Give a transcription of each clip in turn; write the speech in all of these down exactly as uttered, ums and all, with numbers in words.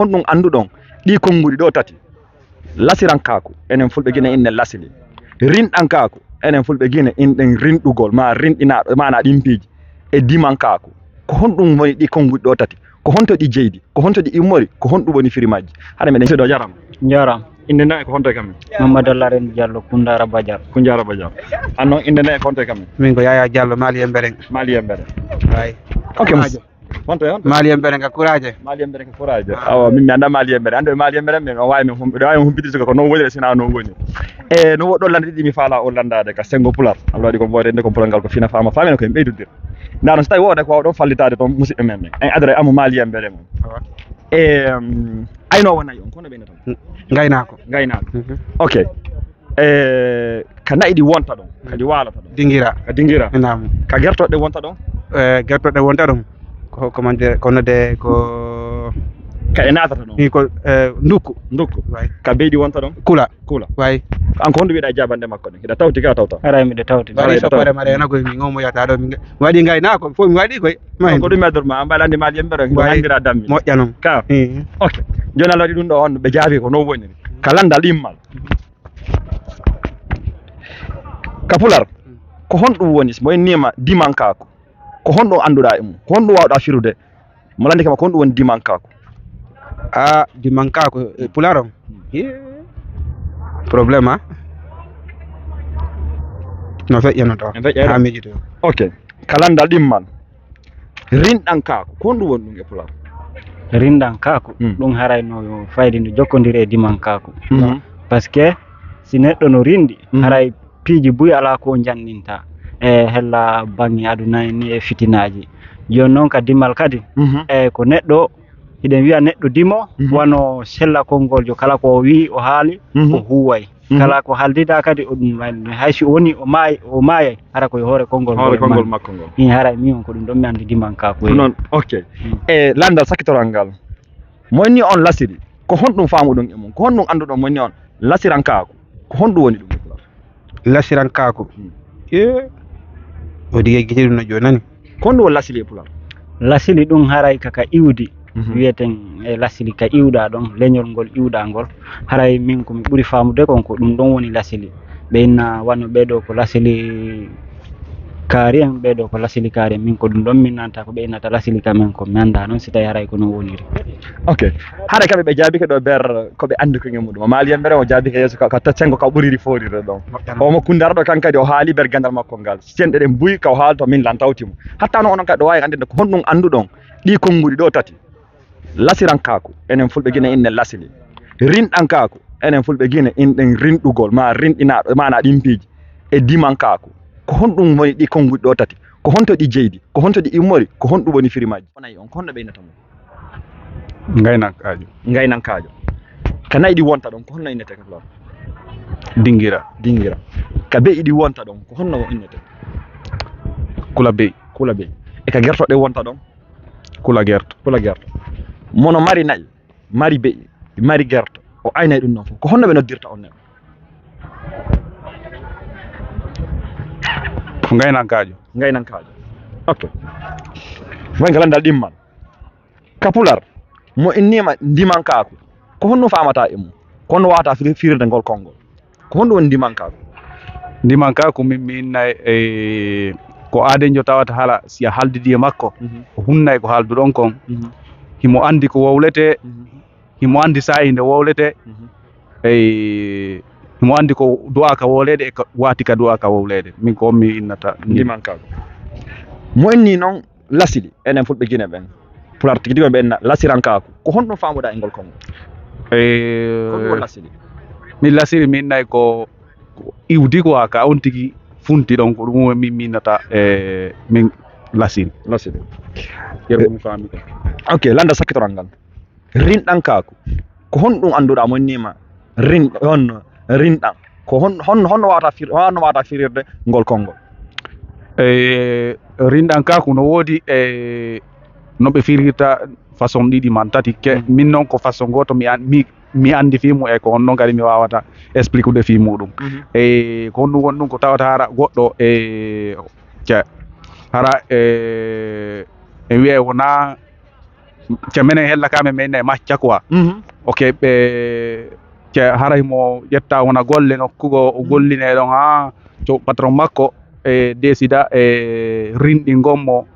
Honɗum annduɗon ɗii konnguɗi ɗoo tati? Lasirankaaku, enen Fulɓe Gine inɗen lasili. Rinɗankaaku, enen Fulɓe Gine inɗen rinɗugol, maa rinɗinaaɗo, maanaa ɗiin piiji. E dimankaaku, ko honɗum woni ɗii konnguɗi ɗoo tati? Ko honto ɗi jeydi? Ko honto ɗi immori? Ko honɗum woni firi majji? Hara meɗen seeɗa, jarama. Jarama. Innde nde e ko honto e kam men? Mamadou Larine Diallo, Koundara Badiar. Koundara Badiar. An noon, innde nde e ko honto e kam men? Min ko Yaya Diallo, Mali Emberen. Mali Emberen. Way. Ok, mus-, honto e honto? Mali Emberen ka Kuraje. Mali Emberen ka Kuraje. Awa, min mi annda Mali Emberen. Anndu e Mali Emberen, min o waawi min hum-, ɗo waawi min humpitirde ko noon woni, sina noon woni. E, no woɗɗo lande ɗiɗi mi faala o landaade ka senngo Pular. Allah waɗi ko mboɗen nde ko Pular ngal ko fina faama. Faami no ko en ɓeydudir. Ndaa noon, so tawi woodani ko waawɗon fallitaade toon, musidɓe men ɓen. En adora e Amu Mali Emberen on. Awa. E, um, aynoowo nayi on, kono ɓe nata? Ngaynaako. Ngaynaako. Mhm. Ok. E, ka nayi ɗi wonta ɗon, ka ɗi waalata ɗon? Dingira. Ka dingira. Naam. Ka gertoɗe wonta ɗon? E, gertoɗe wonta ɗon. Ko, comment dire, kono de ko ka e naatata ɗon? Ni ko, e, ndukku. Ndukku. Way. Ka beyɗi wonta ɗon? Kula. Kula. Way. An ko honɗum mbiɗa e jaabande makko ɗen? Hiɗa tawti ka tawta? Haray miɗo tawti. Haray miɗo tawti. Mbaɗi soppore mbaɗe ena koye min, omo yiyata ɗo min waɗi ngaynaako, fof mi waɗi koye. Ma ko ɗum mi ador ma, an mbaɗa anndi Mali Emberen, ko nanngira dammi. Moƴƴa noon. Ka. Eh. Ok. Jooni Allah waɗi ɗum ɗo on, ɓe jaabi ko noon woniri. Ka lanndal ɗimmal. Ka Pular, ko honɗum woni, mo en niima dimankaaku? Ko honɗum annduɗaa e mum? Ko honɗum waawɗaa firude? Mo lanndi kama, ko honɗum woni dimankaaku? A, dimankaaku e Pular on? Yee. Problème, a? No feƴƴano ɗo. No feƴƴano. Haa miijiɗo. Ok. Ka lanndal ɗimmal. Rinɗankaaku, ko honɗum woni ɗum e Pular? Rinɗankaaku, hmm, ɗum haray no fayde nde jokkondiri e dimankaaku. Mhm. Parce que si neɗɗo no rinɗi, mhm, haray piiji buy alaa ko o janninta e hella baŋŋe aduna en ni e fitinaaji. Jooni noon ka dimal kadi, mhm, e ko neɗɗo, hiɗen wiya neɗɗo dimo, mhm, wano sella konngoljo, kala ko o wi'i, o haali, mhm, o huuway. Mhm. Kala ko haaldidaa kadi, o ɗum wayno hay si o woni, o maay-, o maayay, hara ko e hoore konngol, hoore ngol konngol makko ngol. Ii, haray miin ko ɗum ɗon mi anndi dimankaaku. Ko noon, ok. Mm. E lanndal sakkitoral ngal, mo inni on lasiri, ko honɗum faamuɗon e mum? Ko honɗum annduɗon mo inni on lasirankaaku? Ko honɗum woni ɗum e Pular? Lasirankaaku? Mm. Ee, o digi gite ɗum no jooni nani. Ko honɗum woni lasili e Pular? Lasili ɗum haray ka, ka iwdi. Mhm. Wiyeten e lasili ka iwɗaa ɗon, leñol ngol iwɗaa ngol. Haray min ko mi ɓuri faamude kon ko ɗum ɗon woni lasili. Ɓe inna wano ɓee ɗoo ko lasili kaari en, ɓee ɗoo ko lasili kaari en. Min ko ɗum ɗon min nanta ko ɓe innata lasili ka men ko. Mi anndaa noon si tawi haray ko noon woniri. Ok. Haray kamɓe ɓe jaabike ɗo ber ko ɓe anndi ko e muɗum. Mali Emberen o jaabike yeeso ka, ka sengo ka ɓuriri foorirde ɗon. Moƴƴa. Omo Koundara ɗo kan kadi o haali ber ganndal makko ngal. Senɗe ɗen buy ka o haalto min lan tawti mo. Hatta no onon kadi ɗo waawi anndinde ko honɗum annduɗon ɗii konnguɗi ɗoo tati? Lasirankaaku, enen Fulɓe Gine inɗen lasili. Rinɗankaaku, enen Fulɓe Gine inɗen rinɗugol, maa rinɗinaaɗo, maanaa ɗin piiji. E dimankaaku, ko honɗum woni ɗii konnguɗi ɗoo tati? Ko honto ɗi jeydi? Ko honto ɗi immori? Ko honɗum woni firi majji? O nayi on, ko honno ɓe innata mo? Ngaynankaajo. Ngaynankaajo. Ka nayi ɗi wonta ɗon, ko honno innete ka Fulor? Dingira. Dingira. Ka be'i ɗi wonta ɗon, ko honno o innete? Kula be'i. Kula be'i. E ka gertoɗe wonta ɗon? Kula gerto. Kula gerto. Mono mari nayi, mari be'i, mari gerto, o aynay ɗum noon fof. Ko honno ɓe noddirta on neɗɗo? Ko ngaynankaajo. Ngaynankaajo. Ok. Woni ka lanndal ɗimmal. Ka Pular, mo inniima ndimankaaku, ko honno faamata e mum? Ko honno waawata firi-, firirde ngol konngol? Ko honɗum woni ndimankaaku? Ndimankaaku, min mi innay, e, ko aadenjo tawata hala si a haaldidi e makko, mhm, o hunnay ko haalduɗon kon. Mhm. Himo anndi ko wowletee, mhm, himo anndi saa'i nde wowletee. Mhm. Ey, himo anndi ko du'aa ka wowleede e ko waati ka du'aa ka wowleede. Min ko on mi innata ndimankaaku. Mo inni noon, lasili, enen Fulɓe Gine ɓen, Pular tigi tigi ɓe inna lasirankaaku. Ko honɗum faamuɗaa e ngol konngol? Eh, ko honɗum woni lasili? Min lasili, mi innay ko, ko iwdi quoi, ka on tigi funti ɗon, ko ɗum woni min mi innata, eh, min lasili. Lasili. Yeru ko mi faami ko. Ok, lannda sakkitoral ngal. Rinɗankaaku. Ko honɗum annduɗaa mo inniima rin-, on rinɗan? Ko hon-, hon-, honno waawata fir-, honno waawata firirde ngol konngol? E, rinɗankaaku no woodi, e, no ɓe firirta façon ɗiɗi man tati. Ke, mhm, min noon ko façon gooto mi an-, mi, mi anndi fii mum, e ko on noon kadi mi waawata expliquer fii muɗum. Mhm. E, ko honɗum woni ɗum ko tawata hara goɗɗo, e, ce-, hara, e, e wi'e wona ce menen hella ka men men ne macca quoi. Mhm. Ok, ɓe ce haray mo ƴetta wona golle nokkugo o golline ɗon ha co patron makko e décida e rinɗingon mo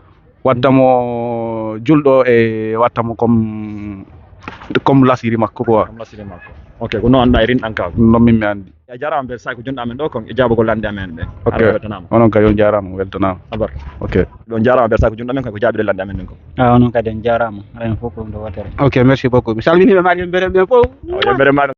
watta mo julɗo e watta mo comme comme lasiri makko quoi. Kam lasiri makko. Ok, ko noon ɗay rinɗan ka. Non min mi andi. A jarama ber sa ko junɗo amen ɗo kon e jaabugol lande amen ɗen. Ok. Aɗa weltanama. Onon kay on jarama weltanama. Abar. Ok. Ɗon jarama ber sa ko junɗo amen kon ko jaabiɗo lande amen ɗen kon. A onon kadi on jarama, aɗa en fof ko ɗum ɗo watere. Ok, merci beaucoup. Mi salmini ɓe maɗi en mbere ɓen fof. O yembere ma